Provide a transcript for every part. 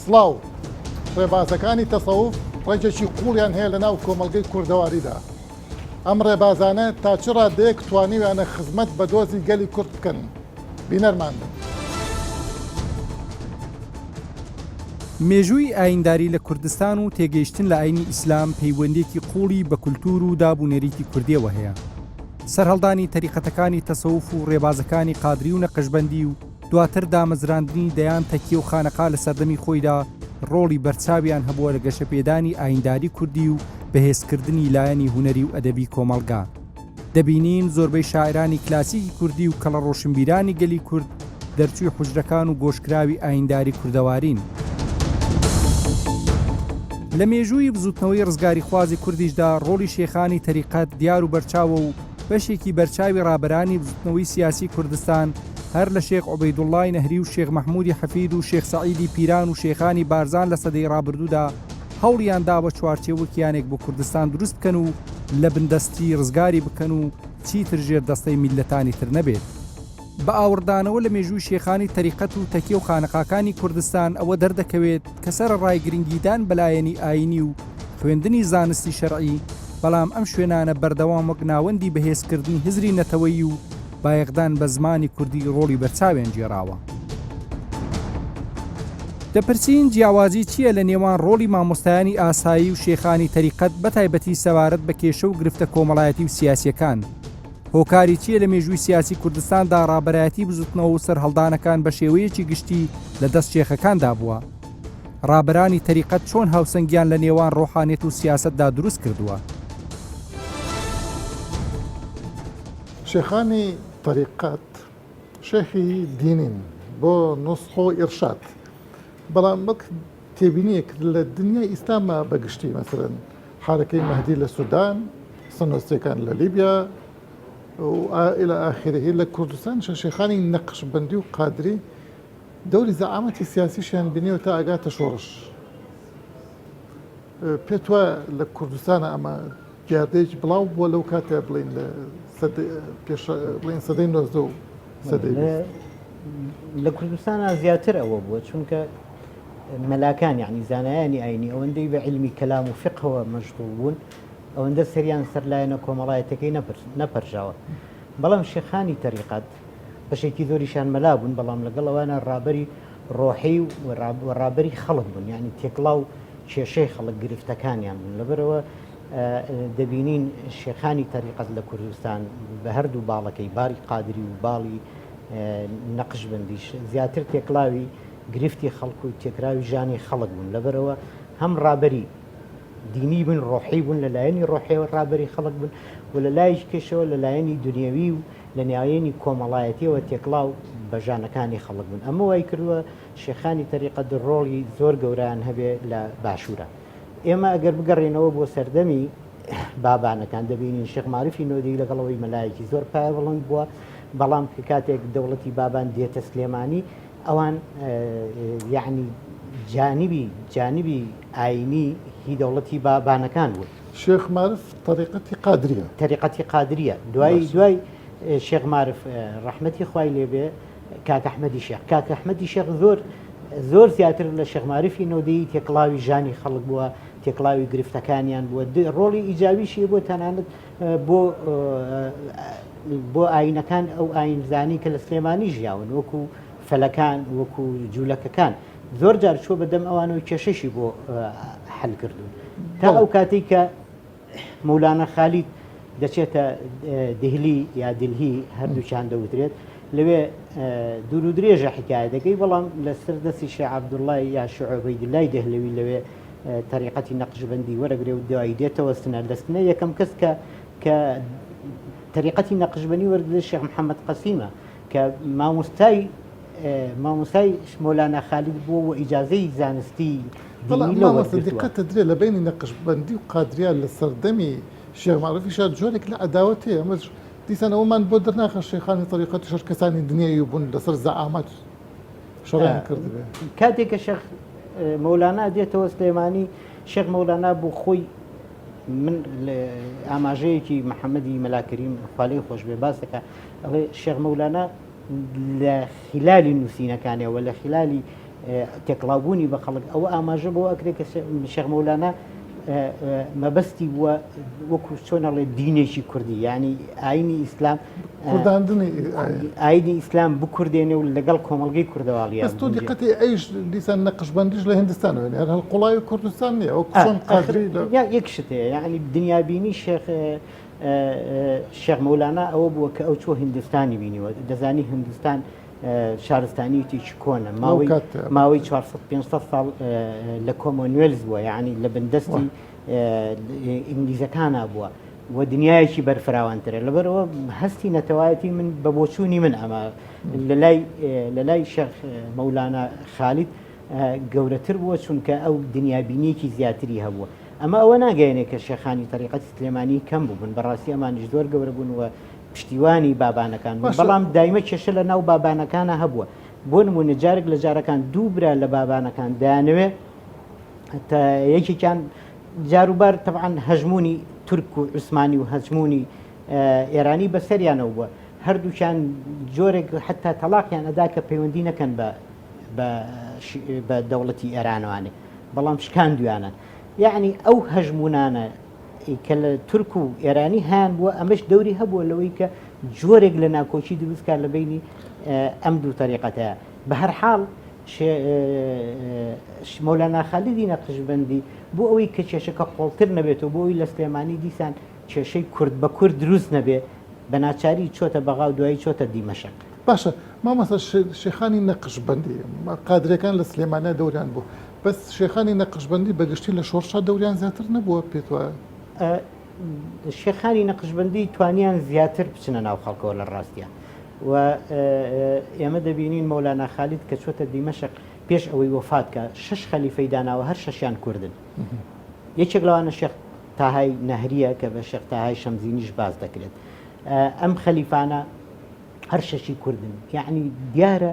سڵاو. ڕێبازەکانی تەسەوف ڕەگێکی قووڵیان هەیە لەناو کۆمەڵگەی کوردەواریدا. ئەم ڕێبازانە تا چ ڕادەیەک توانیویانە خزمەت بە دۆزی گەلی کورد بکەن؟ بینەرمان بن. مێژووی ئاینداری لە کوردستان و تێگەیشتن لە ئاینی ئیسلام پەیوەندییەکی قووڵی بە کولتوور و داب و نەریتی کوردییەوە هەیە. سەرهەڵدانی تەریقەتەکانی تەسەوف و ڕێبازەکانی قادری و نەقشبەندی و دواتر دامەزراندنی دەیان تەکیە و خانەقا لە سەردەمی خۆیدا ڕۆڵی بەرچاویان هەبووە لە گەشەپێدانی ئاینداری کوردی و بەهێزکردنی لایەنی هونەری و ئەدەبی کۆمەڵگا. دەبینین زۆربەی شاعیرانی کلاسیکی کوردی و کەڵە ڕۆشنبیرانی گەلی کورد دەرچووی حوجرەکان و گۆشکراوی ئاینداری کوردەوارین. لە مێژووی بزووتنەوەی ڕزگاریخوازی کوردیشدا ڕۆڵی شێخانی تەریقەت دیار و بەرچاوە و بەشێکی بەرچاوی ڕابەرانی بزووتنەوەی سیاسی کوردستان هەر لە شێخ عوبەیدوڵڵای نەهری و شێخ مەحموودی حەفید و شێخ سەعیدی پیران و شێخانی بارزان لە سەدەی ڕابردوودا هەوڵیان داوە چوارچێوە کیانێک بۆ کوردستان دروست بکەن و لە بندەستی ڕزگاری بکەن و چیتر ژێر دەستەی میللەتانی تر نەبێت. بە ئاوڕدانەوە لە مێژووی شێخانی تەریقەت و تەکیە و خانەقاکانی کوردستان ئەوە دەردەکەوێت کە سەرەڕای گرنگیدان بە لایەنی ئایینی و خوێندنی زانستی شەرعی بەڵام ئەم شوێنانە بەردەوام وەک ناوەندی بەهێزکردنی هزری نەتەوەیی و بایەخدان بە زمانی کوردی ڕۆڵی بەرچاویان گێڕاوە. دەپرسین جیاوازی چییە لە نێوان ڕۆڵی مامۆستایانی ئاسایی و شێخانی تەریقەت بەتایبەتی سەبارەت بە کێشە و گرفتە کۆمەڵایەتی و سیاسییەکان؟ هۆکاری چییە لە مێژووی سیاسی کوردستاندا ڕابەرایەتی بزوتنەوە و سەرهەڵدانەکان بە شێوەیەکی گشتی لە دەست شێخەکاندا بووە؟ ڕابەرانی تەریقەت چۆن هاوسەنگیان لە نێوان ڕۆحانیەت و سیاسەتدا دروست کردووە؟ شێخانی تەریقەت شێخی دینین بۆ نوسح و ئیرشاد، بەڵام وەک تێبینیەک لە دنیای ئیسلاما بە گشتی مەسەلەن حەرەکەی مەهدی لە سودان، سنوسیەکان لە لیبیا و الى آخره لە کوردستان شێخانی نەقشبەندی و قادری دەوری زەعامەتی سیاسیشیان بینیوە تا ئەگاتە شۆڕش. پێت وایە لە کوردستانە ئەمە دیاردەیەکی بڵاو بووە لەو کاتە بڵین لە پێش بڵین سەدەی 19 و سەدەی لە کوردستانە زیاتر ئەوە بووە چونکە مەلاکان یعنی زانایانی ئاینی ئەوەندەی بە علمی کەلام و فقهەوە مەشغوڵ بوون ئەوەندە سەریان سەر لایەنە کۆمەڵایەتەکەی نەپەرژاوە بەڵام شێخانی تەریقەت بەشێکی زۆریشان مەلا بوون بەڵام لەگەڵ ئەوانە ڕابەری ڕۆحی و ڕابەری خەڵک بوون یعنی تێکڵاو کێشەی خەڵک گرفتەکانیان بوون لەبەرەوە دەبینین شێخانی تەریقەت لە کوردستان بە هەردوو باڵەکەی باری قادری و باڵی نەقشبەندیش زیاتر تێکڵاوی گرفتی خەڵک و تێکراوی ژانی خەڵک بوون لەبەرەوە هەم ڕابەری دینی بوون ڕۆحی بوون لە لایەنی ڕۆحیەوە ڕابەری خەڵک بوون و لە لایەکی کەشەوە لە لایەنی دنیاوی و لە لایەنی کۆمەڵایەتیەوە تێکڵاو بە ژانەکانی خەڵک بوون ئەمە وای کردووە شێخانی تەریقەت ڕۆڵی زۆر گەورەیان هەبێ لە باشوورە ئێمە ئەگەر بگەڕێنەوە بۆ سەردەمی بابانەکان دەبینین شێخ مارفی نۆدی لەگەڵ ئەوەی مەلایەکی زۆر پایە بڵند بووە بەڵام کە کاتێک دەوڵەتی بابان دێتە سلێمانی ئەوان یعنی جانبی جانبی ئاینی هی دەوڵەتی بابانەکان بوون. شێخ مارف تەریقەتی قادریە. تەریقەتی قادریە دوای دوای شێخ مارف ڕەحمەتی خوای لێبێ کاک ئەحمەدی شێخ کاک ئەحمەدی شێخ زۆر زۆر زیاتر لە شێخ مارفی نۆدەیی تێکڵاوی ژانی خەڵک بووە تێکڵاوی گرفتەکانیان بووە ڕۆڵی ئیجاویشی بۆ تەنانەت بۆ بۆ ئاینەکان ئەو ئاینزانی کە لە سلێمانی ژیاون وەکو فەلەکان وەکو جوولەکەکان زۆر جار چوە بەدەم ئەوانەوە کێشەشی بۆ حل کردوون تا ئەو کاتێک کە مەولانا خالید دەچێتە دهلی یا دلهی هەردووکیان دەوترێت لەوێ دوور و درێژە حکایەتەکەی بەڵام لەسەر دەستی شێخ عەبدوڵڵای یا شعوبەیدلای دەهلەوی لەوێ تەریقەتی نەقشبەندی وەرەگرێ و دوایی دێتەوە سنە لە سنە یەکەم کەس کە کە تەریقەتی نەقشبەنی وەرگێ شێخ محەممەد قەسیمە کە مامۆستای مامۆستای مۆلانا خالید بووە و ئیجازەی زانستی دینی لەو مامۆستا وەرگرتووە. دیقەت دەدرێ لە بەینی نەقشبەندی و قادریا لە سەردەمی شێخ مەعروفیشا جۆرێک لە عەداوەت هەیە ئەمەش دیسان ئەوەمان بۆ دەرناخا شێخانی تەریقەتیش هەر کەسانی دنیایی بوون لەسەر زەعامەت شەڕیان کردبێ. کاتێک کە شێخ مەولانا دێتەوە سلێمانی شێخ مەولانا بۆ خۆی من ئاماژەیەکی محەممەدی مەلا کەریم خوا لێی خۆش بێ باس دەکا ئەڵێ شێخ مەولانا لە خلالی نووسینەکانیەوە لە خلالی تێکڵاوبوونی بە خەڵک ئەوە ئاماژە بۆ ئەکرێ کە شێخ مەولانا مەبەستی بووە وەکو چۆن ئەڵێ دینێکی کوردی یعنی ئاینی ئیسلام کورداندنی ئاینی ئیسلام بکوردێنێ و لەگەڵ کۆمەڵگەی کوردەواڵیان بەس تۆ دیقەتی ئەیش دیسان نەقشبەندیش لە هندستانەوە هەر هەڵقوڵاوی کوردستان نییە وەک چۆن قادری لە یەک شت هەیە یعنی دنیابینی شێخ شێخ مەولانا ئەوە بووە کە ئەو چۆ هندستانی بینیوە دەزانی هندستان شارستانیەتێکی کۆنە ماوەی ماوەی 400 500 ساڵ لە کۆمۆنوێلز بووە یعنی لە بندەستی ئینگلیزەکانە بووە و دنیایەکی بەرفراوانترە لەبەرەوە هەستی نەتەوایەتی من بە بۆچوونی من ئەمە لە لای شێخ مەولانا خالید گەورەتر بووە چونکە ئەو دنیابینیەکی زیاتری هەبووە ئەمە ئەوە ناگەیەنێ کە شێخانی تەریقەتی سلێمانی کەم بووبن بەڕاستی ئەمانیش زۆر گەورە بوون و پشتیوانی بابانەکان بوون بەڵام دایمە کێشە لە ناو بابانەکانە هەبووە بۆ نمونە جارێک لە جارەکان دوو برا لە بابانەکان دەیانەوێ یەکێکیان جاروبار تەبعەن هەژموونی تورک و عوسمانی و هەژموونی ئێرانی بەسەریانەوە بووە هەردووکیان جۆرێک حتا تەلاقیان ئەدا کە پەیوەندی نەکەن بە بە دەوڵەتی ئێرانوانێ بەڵام شکاندویانە یعنی ئەو هەژمونانە کە لە تورک و ئێرانی هەیان بووە ئەمەش دەوری هەبووە لەوەی کە جۆرێک لە ناکۆکی دروستکار لە بینی ئەم دوو تەریقەتەیە بە هەر حاڵ مەولانا خالیدی نەقشبەندی بۆ ئەوەی کە کێشەکە قۆڵتر نەبێتەوە بۆ ئەوی لە سلێمانی دیسان کێشەی کورد بە کورد دروست نەبێ بە ناچاری چۆتە بەغا و دوایی چۆتە دیمەشق. باشە مامۆستا شێخانی نەقشبەندی قادرەکان لە سلێمانیا دەوریان بوو بەس شێخانی نەقشبەندی بەگشتی لە شۆڕشا دەوریان زیاتر نەبووە پێت وایە؟ شێخانی نەقشبەندی توانیان زیاتر بچنە ناو خەڵکەوە لە ڕاستیا و ئێمە دەبینین مەولانا خالید کە چۆتە دیمەشق پێش ئەوەی وەفات کە شەش خەلیفەی داناوە هەر شەشیان کوردن یەکێک لەوانە شێخ تاهای نەهریە کە بە شێخ تاهای شەمزینیش باس دەکرێت ئەم خەلیفانە هەر شەشی کوردن یعنی دیارە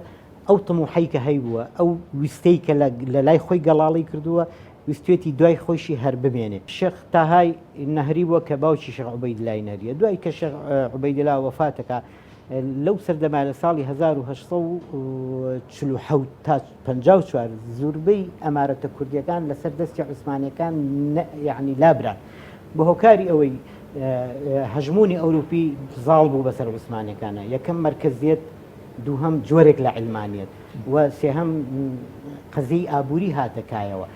ئەو تموحەی کە هەیبووە ئەو ویستەی کە لە لای خۆی گەڵاڵی کردووە ویستێتی دوای خۆیشی هەر بمێنێ شێخ تاهای نەهری بووە کە باوکی شێخ عوبەیدلای نەهریە دوای کە شێخ عوبەیدلا وەفاتەکە لەو سەردەما لە ساڵی 1847 تا 54 زوربەی ئەمارەتە کوردیەکان لەسەر دەستی عوسمانیەکان یعنی لابران بە هۆکاری ئەوەی هەژمونی ئەوروپی زاڵ بوو بەسەر عوسمانەکانە یەکەم مەرکەزیەت دووهەم جۆرێک لە عیلمانیەت و سێهەم قەزیەی ئابووری هاتە کایەوە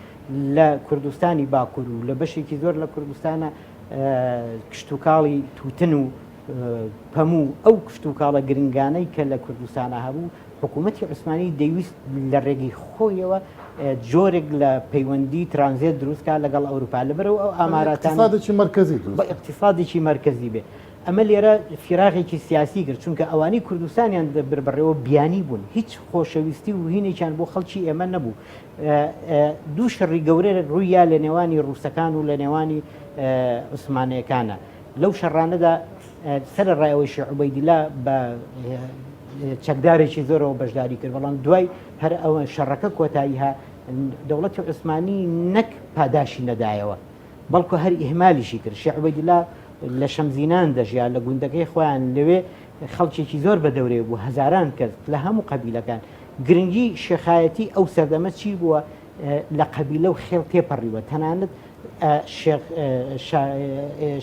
لە کوردستانی باکوور و لە بەشێکی زۆر لە کوردستانە کشتتوکاڵی تووتن و پەموو ئەو کشتتوکاڵە گرنگانەی کە لە کوردستانە هەبوو حکوومەتی عوسمانی دەیویست لە ڕێگەی خۆیەوە جۆرێک لە پەیوەندی ترانزێت دروستکە لەگەڵ ئەوروپا لەبەرەوە ئەو ئاماراتان مەرکەزی بە اقتصادێکی مەرکەزی بێ ئەمە لێرە فیراغێکی سیاسی کرد، چونکە ئەوانەی کوردستانیان دەبرد بەڕێوە بیانی بوون، هیچ خۆشەویستی و هینێکیان بۆ خەڵکی ئێمە نەبوو. دوو شەڕی گەورە ڕووی یا لە نێوانی ڕووسەکان و لە نێوانی عوسمانەکانە. لەو شەڕانەدا سەرەڕای ئەوەی شێخ عوبەیدیلا بە چەکدارێکی زۆرەوە بەشداری کرد، بەڵام دوای هەر ئەوە شەڕەکە کۆتایی ها، دەوڵەتی عوسمانی نەک پاداشی نەدایەوە، بەڵکو هەر ئیهمالیشی کرد. شێخ عوبەیدولا لە شەمزینان دەژیا، لە گوندەکەی خۆیان، لەوێ خەڵکێکی زۆر بە دەورەی بوو، هەزاران کەس لە هەموو قەبیلەکان. گرنگی شێخایەتی ئەو سەردەمە چی بووە؟ لە قەبیلە و خێڵ تێپەڕیوە. تەنانەت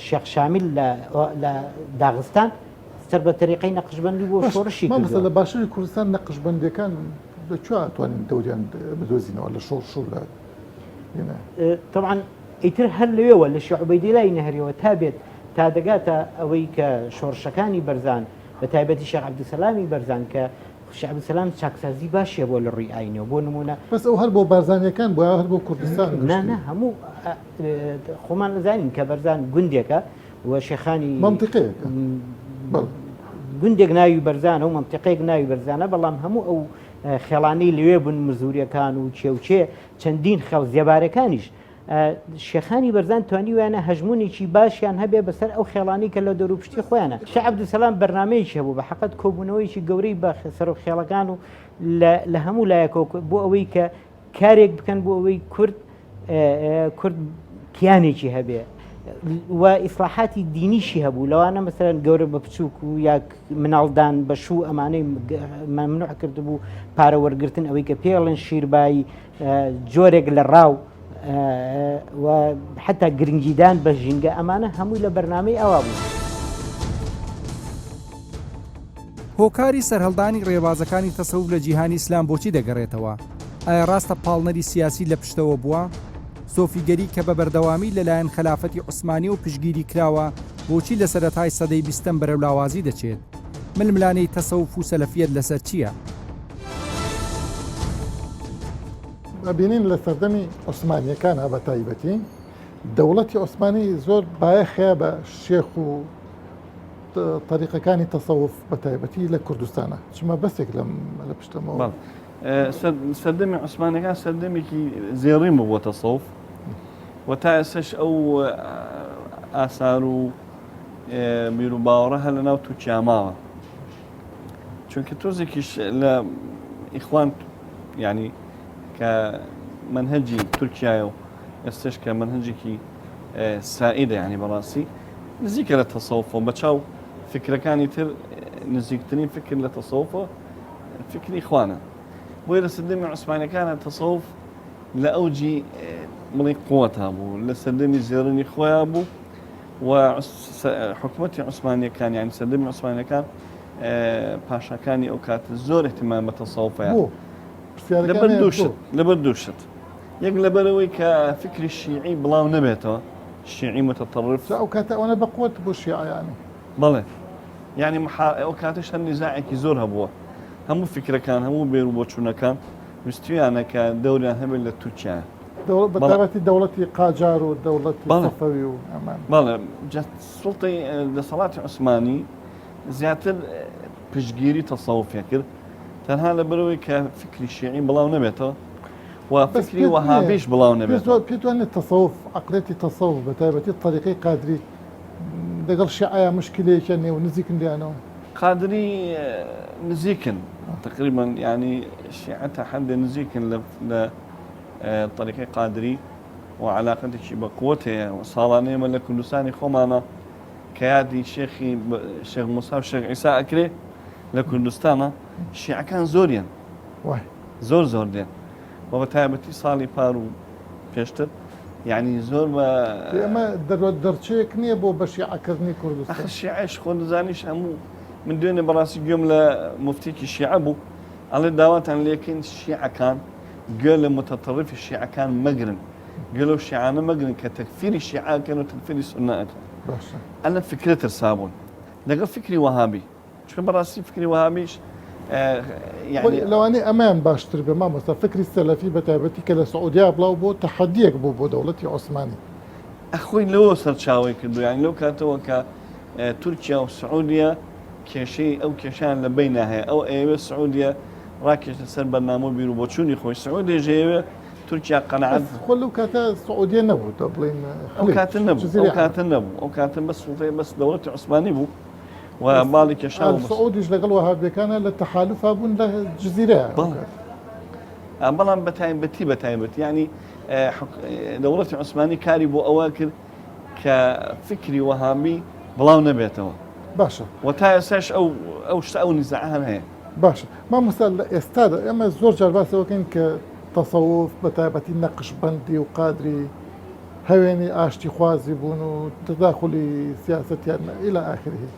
شێخ شامیل لە داغستان سەر بە تەریقەی نەقشبەندی بووە و شۆڕشی کردووە. مامۆستا لە باشووری کوردستان نەقشبەندییەکان لە کوێ ئەتوانین دەوریان بدۆزینەوە لە شۆڕش و لە تەبعەن ئیتر هەر لەوێوە لە شێخ عوبەیدیلای نەهریەوە تا بێت تا دەگاتە ئەوەی کە شۆڕشەکانی بەرزان بە تایبەتی شێخ عەبدولسەلامی بەرزان کە شێخ عەبدولسەلام چاکسازی باشیە بۆ لە ڕووی ئاینەوە بۆ نمونە بەس ئەو هەر بۆ بارزانیەکان بۆ هەر بۆ کوردستان نا نا هەموو خۆمان ئەزانین کە بەرزان گوندێکە و شێخانی مەنتیقەیەکە گوندێک ناوی بەرزانە و مەنتیقەیەک ناوی بەرزانە بەڵام هەموو ئەو خێڵانەی لەوێ بوون مزوریەکان و چێوچێ چەندین خێڵ زێبارەکانیش شێخانی بەرزان توانیویانە هەژمونێکی باشیان هەبێ بەسەر ئەو خێڵانی کە لە دەوروپشتی خۆیانە شێخ عەبدولسەلام بەرنامەیەکی هەبوو بە حەقەت کۆبوونەوەیەکی گەورەی بە سەرۆک خێڵەکان و لە هەموو لایەکەوە بۆ ئەوەی کە کارێک بکەن بۆ ئەوەی کورد کورد کیانێکی هەبێ. و ئیسلاحاتی دینیشی هەبوو لەوانە مەسەرەن گەورە بە بچووک و یاک مناڵدان بە شوو ئەمانەی مەمنوع کردبوو پارە وەرگتن ئەوەی کە پێڵێن شیربایی جۆرێک لە ڕاو و حتا گرنگیدان بە ژینگە ئەمانە هەمووی لە بەرنمەی ئەوە بوو. هۆکاری سەرهەڵدانی ڕێبازەکانی تەسەوف لە جیهانی ئیسلام بۆچی دەگەڕێتەوە؟ ئایا ڕاستە پاڵنەری سیاسی لە پشتەوە بووە؟ سۆفیگەری کە بە بەردەوامی لەلایەن خەلافەتی عوسمانیەوە پشتگیری کراوە، بۆچی لە سەرەتای سەدەی بیستەم بەرەو لاوازی دەچێت؟ ململانێی تەسەوف و سەلەفیەت لەسەر چییە؟ ئەبینین لە سەردەمی عوسمانیەکانا بە تایبەتی دەوڵەتی عوسمانی زۆر بایەخەیە بە شێخ و تەریقەکانی تەسەوف بە تایبەتی لە کوردستانە چ مەبەستێک لەم لە پشتەمەوە؟ سەردەمی عوسمانەکان سەردەمێکی زێڕین بوو بۆ تەسەوف و تا ئێستش ئەو ئاسار و بیر و باوەڕە هەر لە ناو تورکیا ماوە چونکە تۆزێکیش لە ئیخوان ینی کە منهجی تورکایە و ئێستش کە منهجێکی سائیدە ینی بەڕاستی نزیکە لە تەسەوفەوە بە چاو فکرەکانی تر نزیکترین فکر لە تەسەوفە فکری خوانە بۆیە لە سەردەمی عوسمانەکانە تەسەوف لە ئەوجی بڵی قوت هەبوو لە سەردەمی زێڕینی خۆیان بوو و حکوومەتی عوسمانیەکان یانی سەردەمی عوسمانەکان پاشاکانی ئەو کات زۆر احتمام بە تەسەوفیان لەبەر دووشت لەبەر دووشت یەک لەبەرەوەی کە فکری شیعی بڵاو نەبێتەوە شیعی متطرف ئەو کاتە ئەوەنە بە قوت بۆ شیعیانی بەڵێ یعنی ئەو کاتەش هەر نزاعێکی زۆر هەبووە هەموو فکرەکان هەموو بێر و بۆچوونەکان ویستویانە کە دەوریان هەبێت لە تورکیا بەتابەتی دەوڵەتی قاجار و دەوڵەتی سەفەوی و ئەمان بەڵێ سوڵتەی دەسەڵاتی عوسمانی زیاتر پشتگیری تەسەوفی کرد تەنها لەبەرەوەی کە فکری شیعی بڵاو نەبێتەوە و فکری وەهابیش بڵاو نەبێتەوە. پێت وانیە تەسەوف عەقڵیەتی تەسەوف بە تایبەتی تەریقەی قادری لەگەڵ شیعەیا مشکلەیەکیان نیە و نزیکن لێیانەوە؟ قادری نزیکن تقریبا یعنی شیعە تا حدێ نزیکن لە تەریقەی قادری و علاقەتێکی بە قوت هەیە و ساڵانە ئێمە لە کوردستانی خۆمانە کە یادی شێخی شێخ موسا و شێخ عیسا ئەکرێ لە کوردستانە شیعەکان زۆریان زۆر زۆر دێن و بە تایبەتی ساڵی پار و پێشتر یعنی زۆر بە ئێمە دەرچەیەک نییە بۆ بە شیعەکردنی کوردستان شیعەش خۆ دەزانیش هەموو من دوێنێ بەڕاستی گوێم لە مفتێکی شیعە بوو ئەڵێ داواتان لێکەین شیعەکان گوێ لە متطرفی شیعەکان مەگرن گوێ لەو شیعانە مەگرن کە تەکفیری شیعەکەن و تەکفیری سوننە ئەکەن ئەلە فکرە ترسابوون لەگەڵ فکری وەهابی چونکە بەڕاستی فکری وەهابیش یعنی لەوانەیە ئەمەیان باشتر بێ مامۆستا فکری سەلەفی بە تایبەتی کە لە سعودیا بڵاو بۆ تەحەدیەک بوو بۆ دەوڵەتی عوسمانی. خۆی لەوە سەرچاوەی کردو یانی لەو کاتەوە کە تورکیا و سعودیە کێشەی ئەو کێشیان لە بەینا هەیە ئەو ئەیەوێ سعودیە ڕاکێشتە سەر بەرنامە و بیر و بۆچوونی خۆی سعودیەش ئەیەوێ تورکیا قەناعەت خۆ لەو کاتە سعودیە نەبوو تۆ بڵێین ئەو کاتە نەبوو ئەو کاتە نەبوو ئەو کاتە بەس سوڵتەی بەس دەوڵەتی عوسمانی بوو و ماڵی کێشا و سعودیش لەگەڵ وەهابیەکانە لە تەحالفا بوون لە جزیرە بەڵام بە تایبەتی بە تایبەتی ینی دەوڵەتی عوسمانی کاری بۆ ئەوە کرد کە فکری وەهابی بڵاو نەبێتەوە باشە و تا ئێستاش ئەو ئەو شتە ئەو نیزاعە هەر هەیە. باشە مامۆستا لە ئێستادا ئێمە زۆر جار باس لەوە کەین کە تەسەوف بە تایبەتی نەقشبەندی و قادری هەوێنی ئاشتیخوازی بوون و تەداخولی سیاسەتیان ئیلا ئاخره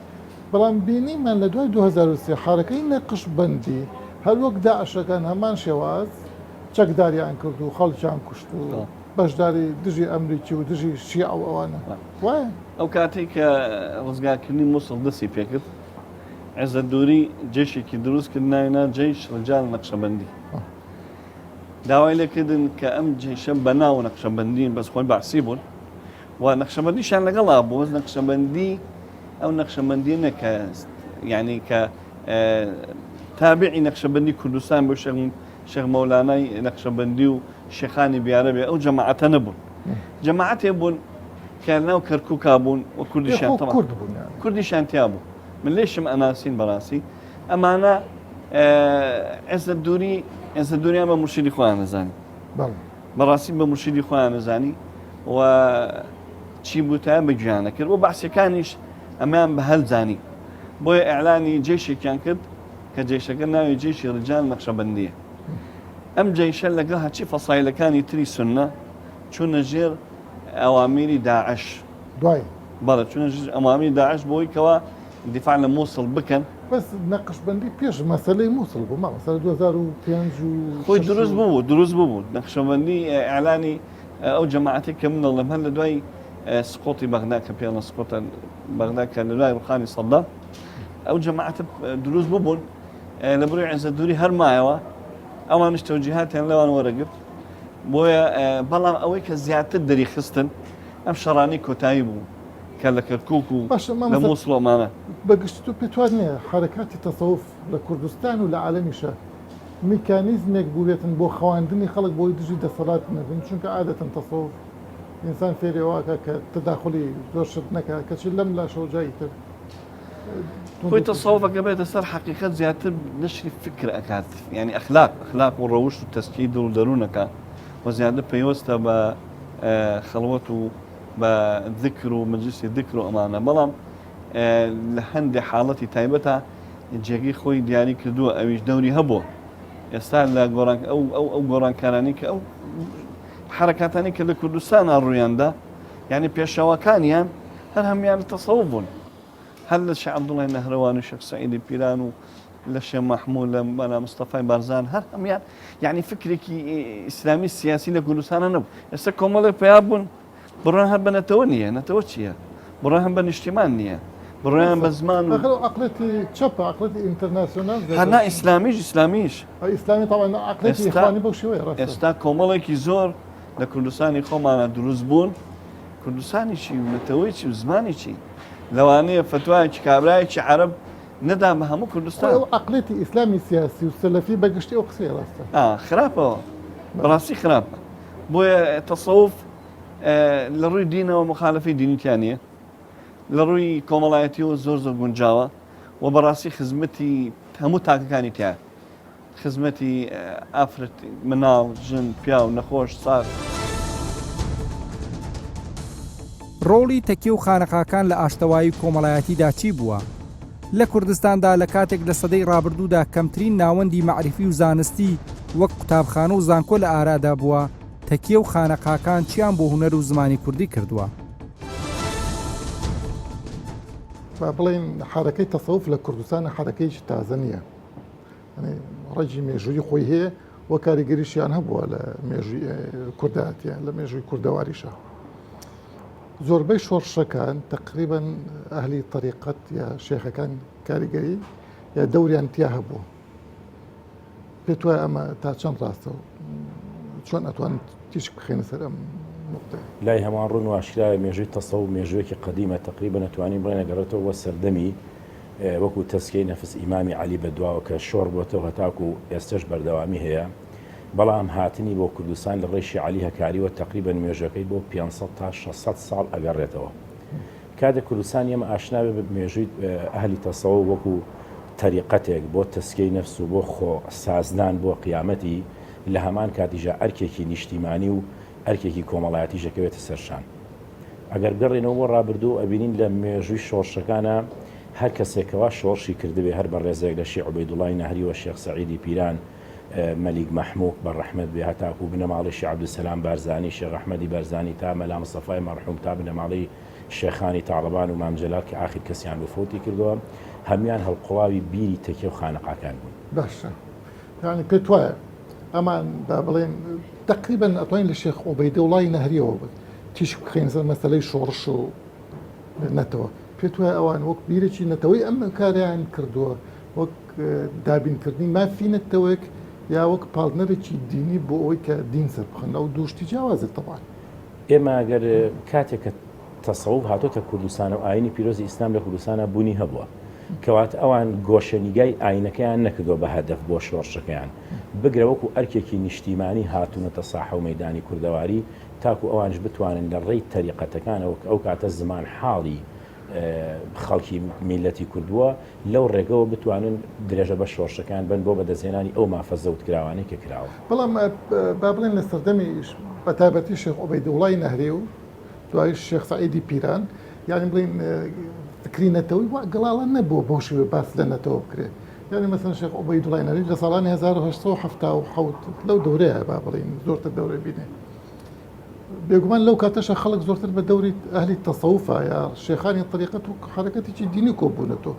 بەڵام بینیمان لە دوای 2003 حرەکەی نەقشبەندی هەر وەک داعشەکان هەمان شێواز چەکداریان کرد و خەڵکیان کوشت و بەشداری دژی ئەمریکی و دژی شیعە و ئەوانە وایە؟ ئەو کاتەی کە ڕزگارکردنی موسڵ دەستی پێکرد، عێزەت دووری جەیشێکی دروست کرد ناوی نا جەیش ڕجال نەقشەبەندی. داوای لێکردن کە ئەم جەیشە بە ناو نەقشەبەندین بەس خۆی بەعسی بوون و نەقشەبەندیشیان لەگەڵا بوو بەس نەقشەبەندی ئەو نەقشەبەندیە نە کە یعنی کە تابعی نەقشەبەندی کوردستان بۆ شێخ شێخ مەولانای نەقشەبەندی و شێخانی بیارە بێ ئەو جەماعەتە نەبوون جەماعەتێ بوون کە ناو کەرکووکا بوون و کوردیشیان تەما کورد بوون یانی. کوردیشیان تیا بوو من لێشم ئەناسین بەڕاستی ئەمانە عێزەت دووری عێزەت دووریان بە مورشیدی خۆیان ئەزانی بەڵێ بەڕاستی بە مورشیدی خۆیان ئەزانی و. چی بوتایە بە گوێیان نەکرد و بەعسیەکانیش ئەمەیان بە هەل زانی بۆیە ئیعلانی جەیشێکیان کرد کە جەیشەکە ناوی جەیشی ڕیجال نەقشەبەندیە ئەم جەیشە لەگەڵ هەرچی فەسایلەکانی تری سوننە چوونە ژێر ئەوامیری داعش دوای بەڵێ چوونە ژێر ئەوامیری داعش بۆی کەوا دیفاع لە مووسڵ بکەن. بەس نەقشبەندی پێش مەسەلەی مووسڵ بوو مامۆستا لە 2005 و خۆی دروست ببوو دروست ببوو نەقشەبەندی ئیعلانی ئەو جەماعەتەی کە من دەڵێم هەر لە دوای سقوطی بەغدا کە پێڵە سقوطە بەغدا کە لە دوای ڕوخانی سەدام ئەو جەماعەتە دروست ببوون لە بڕی عێزە دووری هەر مایەوە ئەوانش تەوجیهاتیان لەوان وەرەگرت بۆیە بەڵام ئەوەی کە زیاتر دەریخستن ئەم شەڕانی کۆتایی بوو کە لە کەرکک و لە مووسڵۆمانە بەگشتی تۆ پێت نییە حرەکاتی تەسەوف لە کوردستان و لە عالەمیشە میکانیزمێک بووبێتن بۆ خەواندنی خەڵک بۆی دژی دەسەڵات نەبن چونکە عادەتەن تەسەوف ئینسان فێری ئەوە کە تەداخولی زۆر شت نەکا کەچی لەم لاشەوە جای تر خۆی تەسەوفەکە بێتە سەر حەقیقەت زیاتر نەشری فکر ئەکات یعنی ئەخلاق ئەخلاق و ڕەوشت و تەسکی دڵ و دەروونەکە و زیاتر پەیوەستە بە خەڵوەت و بە ذکر و مەجلیسی ذکر و ئەمانە بەڵام لە هەندێک حاڵەتی تایبەتە جێگەی خۆی دیاری کردووە ئەویش دەوری هەبووە ئێستا لە گۆڕان ئەو ئەو ئەو گۆڕانکارانی کە ئەو حرەکاتانی کە لە کوردستان ڕوویاندا یعنی پێشەوەکانیان هەر هەموان تەسەوف بوون هەر لە شێخ عەبدوڵای نەهرەوان و شێخ سەعیدی پیران و لە شێخ مەحموود لە مەلا مستەفای بارزان هەر هەموان یعنی فکرێکی ئیسلامی سیاسی لە کوردستانە نەبوو ئێستا کۆمەڵێک پیا بوون بڕوایان هەر بە نەتەوە نییە، نەتەوە چییە؟ بڕوایان هەر بە نیشتیمان نییە، بڕوایان بە زمان و. ئاخر ئەو عەقڵیەتی چەپە، عەقڵیەتی ئینتەرناسیۆنال زیاتر. هەر نا ئیسلامیش، ئیسلامیش. ئیسلامی تەبعەن عەقڵیەتی ئیخوانی بەو شێوەیە ڕاستە. ئێستا کۆمەڵێکی زۆر لە کوردستانی خۆمانا دروست بوون، کوردستانی چی و نەتەوەی چی و زمانی چی؟ لەوانەیە فەتوایەکی کابرایەکی عەرەب نەدا بە هەموو کوردستان. خۆی ئەو عەقڵیەتی ئیسلامی سیاسی و سەلەفی بە گشتی ئەو قسەیە ڕاستە. ئا خراپەوە، بەڕاستی خراپە. بۆیە تەسەوف لە ڕووی دینەوە مخالفەی دینی تیا نییە لە ڕووی کۆمەڵایەتیەوە زۆر زۆر گونجاوە و بەڕاستی خزمەتی هەموو تاکەکانی تیا خزمەتی ئافرەت مناڵ ژن پیاو نەخۆش ساغ. ڕۆڵی تەکیە و خانەقاکان لە ئاشتەوایی کۆمەڵایەتیدا چی بووە؟ لە کوردستاندا لە کاتێک لە سەدەی ڕابردوودا کەمترین ناوەندی مەعریفی و زانستی وەک قوتابخانە و زانکۆ لە ئارادا بووە، تەکیە و خانەقاکان چیان بۆ هونەر و زمانی کوردی کردووە؟ با بڵێین حەرەکەی تەسەوف لە کوردستان حەرەکەیەکی تازە نییە. یانی ڕەگی مێژووی خۆی هەیە و کاریگەریشیان هەبووە لە مێژووی کوردایەتیان لە مێژووی کوردەواریشە. زۆربەی شۆڕشەکان تەقریبەن ئەهلی تەریقەت یا شێخەکان کاریگەری یا دەوریان تیا هەبووە. پێت وایە ئەمە تا چەند ڕاستە و چۆن ئەتوان تیشک بخێنە سەر ئەم نقطەیە؟ لای هەمووان ڕوون و ئاشکرایە مێژووی تەسەوف مێژوویەکی قەدیمە تەقریبەن ئەتوانین بڵێین ئەگەڕێتەوە بۆ سەردەمی وەکو تەزکیەی نەفس ئیمامی عەلی بەدواوە کە شۆڕ بۆتەوە هەتاکو ئێستەش بەردەوامی هەیە بەڵام هاتنی بۆ کوردستان لە ڕێی شێعەلی هەکاریوە تەقریبەن مێژوەکەی بۆ 500 تا 600 ساڵ ئەگەڕێتەوە کاتێک کوردستانی ئێمە ئاشنا بێ بە مێژووی ئەهلی تەسەوف وەکو تەریقەتێک بۆ تەزکیەی نەفس و بۆ خۆ سازدان بۆ قیامەتی لە هەمان کاتیشا ئەرکێکی نیشتیمانی و ئەرکێکی کۆمەڵایەتیش ئەکەوێتە سەر شان. ئەگەر بگەڕێینەوە بۆ ڕابردوو ئەبینین لە مێژووی شۆڕشەکانا هەر کەسێک کەوا شۆڕشی کردبێ هەر بەڕێزێک لە شێخ عوبەیدوڵای نەهری و شێخ سەعیدی پیران مەلیک مەحموو بە ڕەحمەت بێ هەتاکوو بنەماڵەی شێخ عەبدولسەلام بارزانی شێخ ئەحمەدی بەرزانی تا مەلا مستەفای مەڕحوم تا بنەماڵەی شێخانی تاڵەبان و مام جەلال کە ئاخیر کەسیان بوو فەوتی کردووە هەموویان هەڵقوڵاوی بیری تەکیە و خانەقاکان بوون. باشە یانی پێت وایە ئەمان با بڵێن تەقریبەن ئەتوانین لە شێخ عوبەیدوڵای نەهریەوە تیشک بخەینە سەر مەسەلەی شۆڕش و نەتەوە پێت وایە ئەوان وەک بیرێکی نەتەوەی ئەم کاریان کردووە وەک دابینکردنی مافی نەتەوەیەک یا وەک پاڵنەرێکی دینی بۆ ئەوەی کە دین سەر بخەن ئەو دوو شتی جیاوازە تەبعەن. ئێمە گەر کاتێک کە تەسەوف هاتۆتە کوردستان و ئاینی پیرۆزی ئیسلام لە کوردستانا بوونی هەبووە کەواتە ئەوان گۆشەنیگای ئاینەکەیان نەکردووە بە هەدەف بۆ شۆڕشەکەیان بگرە وەکو ئەرکێکی نیشتیمانی هاتوونەتە ساحە و مەیدانی کوردەواری تاکو ئەوانیش بتوانن لە ڕێی تەریقەتەکانەوە کە ئەو کاتە زمان حاڵی خەڵکی میللەتی کورد بووە لەو ڕێگەوە بتوانن درێژە بە شۆڕشەکەیان بەن بۆ بەدەستهێنانی ئەو مافە زەوتکراوانەی کە کراوە. بەڵام با بڵێین لە سەردەمی بە تایبەتی شێخ عوبەیدوڵای نەهری و. دوای شێخ سەعیدی پیران یانی بڵێین فکری نەتەوەی وا گەڵاڵە نەبووە بەو شێوەیە باس لە نەتەوە بکرێ. یانی مەسەلەن شێخ عوبەیدوڵای نەهری لە ساڵانی 1877 لەو دەورەیە با بڵێین زۆرتر دەورە بینێ. بێگومان لەو کاتەشە خەڵک زۆرتر بە دەوری ئەهلی تەسەوفە یا شێخانی تەریقەت و حەرەکەتێکی دینی کۆبوونەتەوە.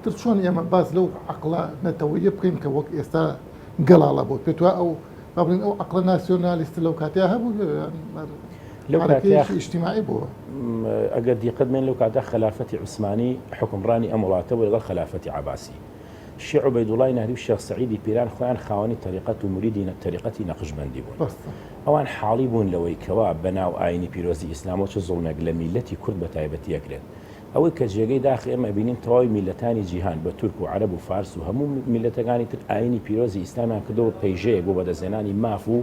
تر چۆن ئێمە باس لەو عەقڵە نەتەوەییە بکەین کە وەک ئێستا گەڵاڵە بووە؟ پێت وایە ئەو با بڵێین ئەو عەقڵە ناسیۆنالیستە لەو کاتەیا هەبوو یان لەو کاتەیا حەرەکەیەکی ئیجتیماعی بووە؟ ئەگەر دیقەت بەین لەو کاتە خەلافەتی عوسمانی حوکمڕانی ئەم وڵاتە بوو لەگەڵ خەلافەتی عەباسی. شێخ عوبەیدوڵای نەهری و شێخ سەعیدی پیران خۆیان خاوەنی تەریقەت و موریدی تەریقەتی نەقشبەندی بوون. ئەوان حاڵی بوون لەوەی کەوا بە ناو ئایینی پیرۆزی ئیسلامەوە چ زوڵمێک لە میللەتی کورد بە تایبەتی ئەکرێت. ئەوەی کە جێگەی داخە ئێمە ئەبینین تەواوی میللەتانی جیهان بە تورک و عەرەب و فارس و هەموو میللەتەکانی تر ئایینی پیرۆزی ئیسلامیان کردووە بە پەیژەیەک بۆ بەدەستهێنانی ماف و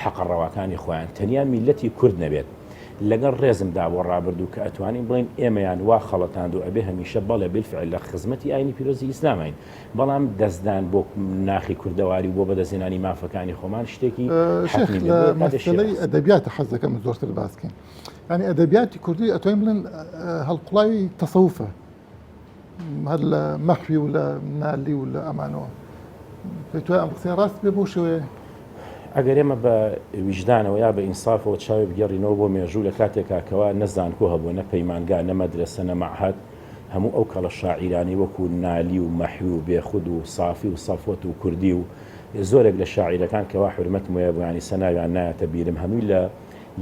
حەقە ڕەواکانی خۆیان تەنیا میللەتی کورد نەبێت لەگەڵ ڕێزم دا بۆ ڕابردوو کە ئەتوانین بڵێین ئێمەیان وا خەڵەتاند و ئەبێ هەمیشە بەڵێ بالفعل لە خزمەتی ئاینی پیرۆزی ئیسلامین بەڵام دەستدان بۆ ناخی کوردەواری و بۆ بەدەستهێنانی مافەکانی خۆمان شتێکی شێخ حەتمی لە بێ بۆیە کاتێ مەسەلەی شێخ ئەدەبیاتە حەز دەکەم زۆرتر باس کەین یانی ئەدەبیاتی کوردی ئەتوانین بڵێن هەڵقوڵاوی تەسەوفە هەر لە مەحوی و لە نالی و لە ئەمانەوە پێت وایە ئەم قسەیە ڕاست بێ بەو شێوەیە؟ ئەگەر ئێمە بە ویژدانەوە یا بە ئینسافەوە چاوێ بگێڕینەوە بۆ مێژوو لە کاتێکا کەوا نە زانکۆ هەبووە نە پەیمانگا نە مەدرەسە نە مەعهەد هەموو ئەو کەڵە شاعیرانەی وەکوو نالی و مەحوی و بێخود و سافی و سەفوەت و کوردی و زۆرێک لە شاعیرەکان کەوا حورمەتم وەیە بۆیان ئیستا ناویان نایەتە بیرم هەمووی لە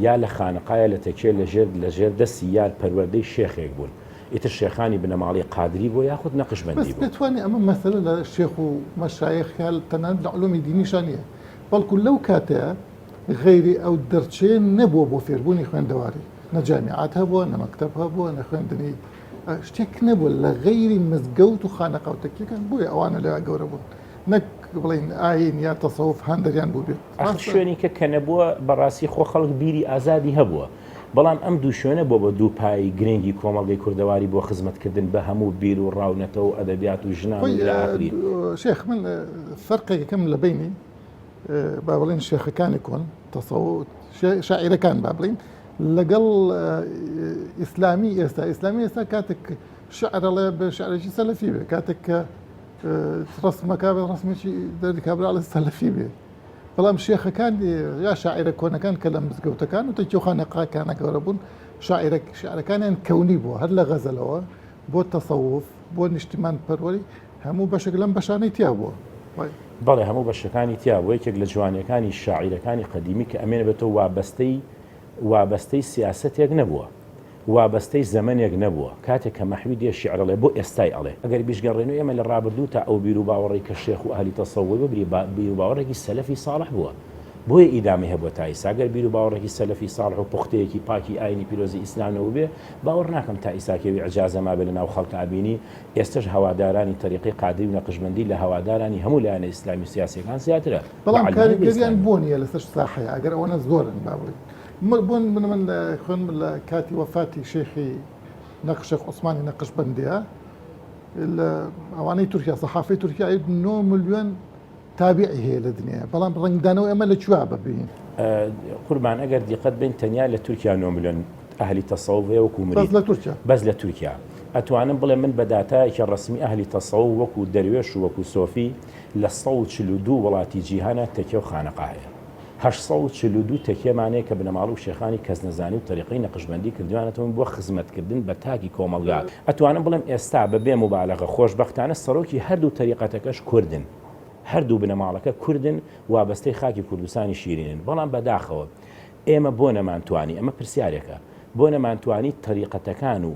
یا لە خانەقا یا لە تەکیە لە ژێر لە ژێر دەستی یار پەروەردەی شێخێک بوون ئیتر شێخانی بنەماڵەی قادری بووە یاخود بەس نەقشبەندی بوون. پێتوانیە ئەمە مەسەلە لە شێخ و مەشایخ یا تەنانەت لە علومی دینیشا نیە بەڵکو لەو کاتەیا غەیری ئەو دەرچەیە نەبووە بۆ فێربوونی خوێندەواری نە جامیعات هەبووە نە مەکتەب هەبووە نە خوێندنی شتێک نەبووە لە غەیری مزگەوت و خانەقا و تەکیەکان بۆیە ئەوانە لەوێ گەورە بوون نەک بڵێین ئایین یا تەسەوف هاندەریان بووبێت ئاخر ڕاستە؟ شوێنیکە کە نەبووە بەڕاستی خۆ خەڵک بیری ئازادی هەبووە بەڵام ئەم دوو شوێنە بووە بە دوو پایەی گرنگی کۆمەڵگەی کوردەواری بۆ خزمەتکردن بە هەموو بیر و ڕا و نەتەوە و ئەدەبیات و ژنان و خۆی ئیلا ئاخری. شێخ من فەرقێک ئەکەم لە بەینی با بڵێین شێخەکانی کۆن تەسەوف شاعیرەکان با بڵێین لەگەڵ ئیسلامی ئێستا ئیسلامی ئێستا کاتێک شعر ئەڵێ بە شعرێکی سەلەفی بێ کاتێک کە ڕسمەکە بە ڕسمێکی دەردی کابرا ئەڵێ سەلەفی بێ بەڵام شێخەکان یا شاعیرە کۆنەکان کە لە مزگەوتەکان و تەکیە و خانەقاکانە گەورە بوون شاعیرە شعرەکانیان کەونی بووە هەر لە غەزەلەوە بۆ تەسەوف بۆ نیشتیمان پەروەری هەموو بەشێک لەم بەشانەی تیا بووە. بەڵێ هەموو بەشەکانی تیا بووە یەکێک لە جوانیەکانی شاعیرەکانی قەدیمی کە ئەمێنێتەوە وابەستەی وابەستەی سیاسەتێک نەبووە وابەستەی زەمەنێک نەبووە، کاتێک کە مەحوی دێ شیعر ئەڵێ بۆ ئێستای ئەڵێ. ئەگەر بیشگەڕێنو ئێمە لە ڕابردوو تا ئەو بیروباوەڕەی کە شێخ و ئەهلی تەسەوف ببری با بیروباوەڕێکی سەلەفی ساڵح بووە. بۆیە ئیدامەی هەبووە تا ئیستا. گەر بیروباوەڕێکی سەلەفی ساڵح و پوختەیەکی پاکی ئاینی پیرۆزی ئیسلام نەبووبێ، باوەڕ ناکەم تا ئیستا کێوی ئیعجازە مابێ لە ناو خەڵکا بینی ئێستەش هەوادارانی تەریقەی قادری و نەقشبەندی لە هەوادارانی هەموو لایەنە ئیسلامی و سیاسیەکان زیاترە بە بەڵام عەلمانی و بە کاریگەریان ئیسلامی. بۆ نییە لەسەر ساحەیە ئەگەر ئەوەنە زۆرن با بڵێین. بۆ نمونە من خوێندم لە کاتی وەفاتی شێخی نەقش شێخ عوسمانی نەقشبەندیە لە ئەوانەی تورکیا سەحافەی تورکیا 9 ملیۆن تابعی هەیە لە دنیا بەڵام ڕەنگدانەوەی ئەمە لە کوێ ببین؟ قوربان ئەگەر دیقەت بین تەنیا لە تورکیا 9 ملیۆن ئەهلی تەسەوف هەیە وەکو بەس مرید لە تورکیا بەس لە تورکیا ئەتوانم بڵێم من بە داتایەکی ڕەسمی ئەهلی تەسەوف وەکو دەروێش و وەکو سۆفی لە 142 وڵاتی جیهانا تەکیە و خانەقا هەیە. 842 تەکیەمان هەیە کە بنەماڵە و شێخانی کەسنەزانی و تەریقەی نەقشبەندی کردویانەتەوە بۆ خزمەتکردن بە تاکی کۆمەڵگا. ئەتوانم بڵێم ئێستا بە بێ موبالەغە خۆشبەختانە سەرۆکی هەردوو تەریقەتەکەش کوردن. هەردوو بنەماڵەکە کوردن وابەستەی خاکی کوردستانی شیرینن. بەڵام بەداخەوە ئێمە بۆ نەمانتوانی، ئەمە پرسیارێکە، بۆ نەمانتوانی تەریقەتەکان و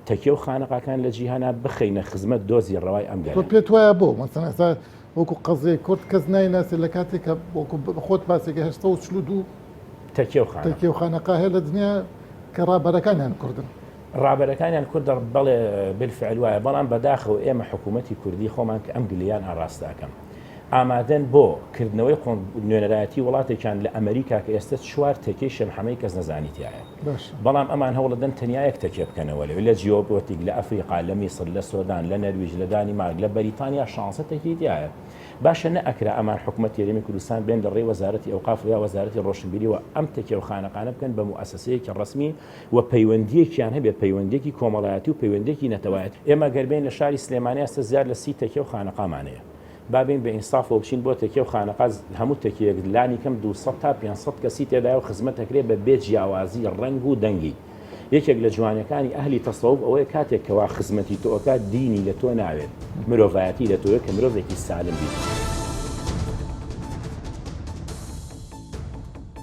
تەکیە و خانەقاکان لە جیهانا بخەینە خزمەت دۆزی ڕەوای ئەم تۆ گەلە؟ پێت وایە بۆ؟ مەسەلەن ئێستا وەکو قەزیەی کورد کەس نایناسێ لە کاتێک کە وەکو خۆت باسێکی 842 تەکیە و خانەقا. تەکیە و خانەقا هەیە لە دنیا کە ڕابەرەکانیان کوردن. ڕابەرەکانیان کوردە بەڵێ بالفعل وایە بەڵام بەداخەوە ئێمە حکوومەتی کوردی خۆمان کە ئەم گلیان ئاڕاستە ئەکەم ئامادەن بۆ کردنەوەی قۆن نوێنەرایەتی وڵاتێکیان لە ئەمریکا کە ئێستە چوار تەکیەی شێمحەمەی کەسنەزانی تیایە بەڵام ئەمان هەوڵەدەن تەنیا یەک تەکیە بکەنەوە لەوێ لە جیۆپۆتیک لە ئەفریقا لە میسر لە سۆدان لە نەرویج لە دانیمارک لە بەریتانیا شانزە تەکیەی تیایە. باشە نەئەکرا ئەمان حکومەتی هەرێمی کوردستان بێن لە ڕێی وەزارەتی ئەوقاف یا وەزارەتی ڕۆشنبیریەوە ئەم تەکیە و خانەقانە بکەن بە موئەسەسەیەکی ڕەسمی و پەیوەندیەکیان هەبێت پەیوەندیەکی کۆمەڵایەتی و پەیوەندیەکی نەتەوایەتی. ئێمە گەر بێین لە شاری سلێمانی ئێستا زیاد لە 30 تەکیە و خانەقامان هەیە. با بێین بە ئینسافەوە بچین بۆ تەکیە و خانەقا هەموو تەکیەیەک لانی کەم 200 تا 500 کەسی تێدایە و خزمەت ئەکرێ بە بێ جیاوازی ڕەنگ و دەنگی. یەکێک لە جوانیەکانی ئەهلی تەسەوف ئەوەیە کاتێک کەوا خزمەتی تۆ ئەکات دینی لە تۆ ناوێت مرۆڤایەتی لە تۆیە کە مرۆڤێکی سالم بیت.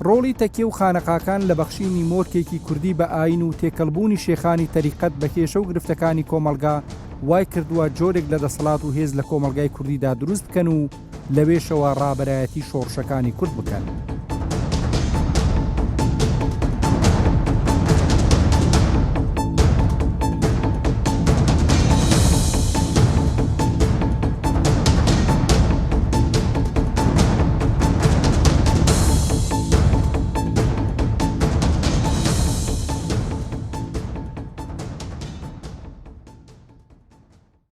ڕۆڵی تەکیە و خانەقاکان لە بەخشینی مۆرکێکی کوردی بە ئایین و تێکەڵبوونی شێخانی تەریقەت بە کێشە و گرفتەکانی کۆمەڵگا وای کردووە جۆرێک لە دەسەڵات و هێز لە کۆمەڵگای کوردیدا دروست بکەن و لەوێشەوە ڕابەرایەتی شۆڕشەکانی کورد بکەن.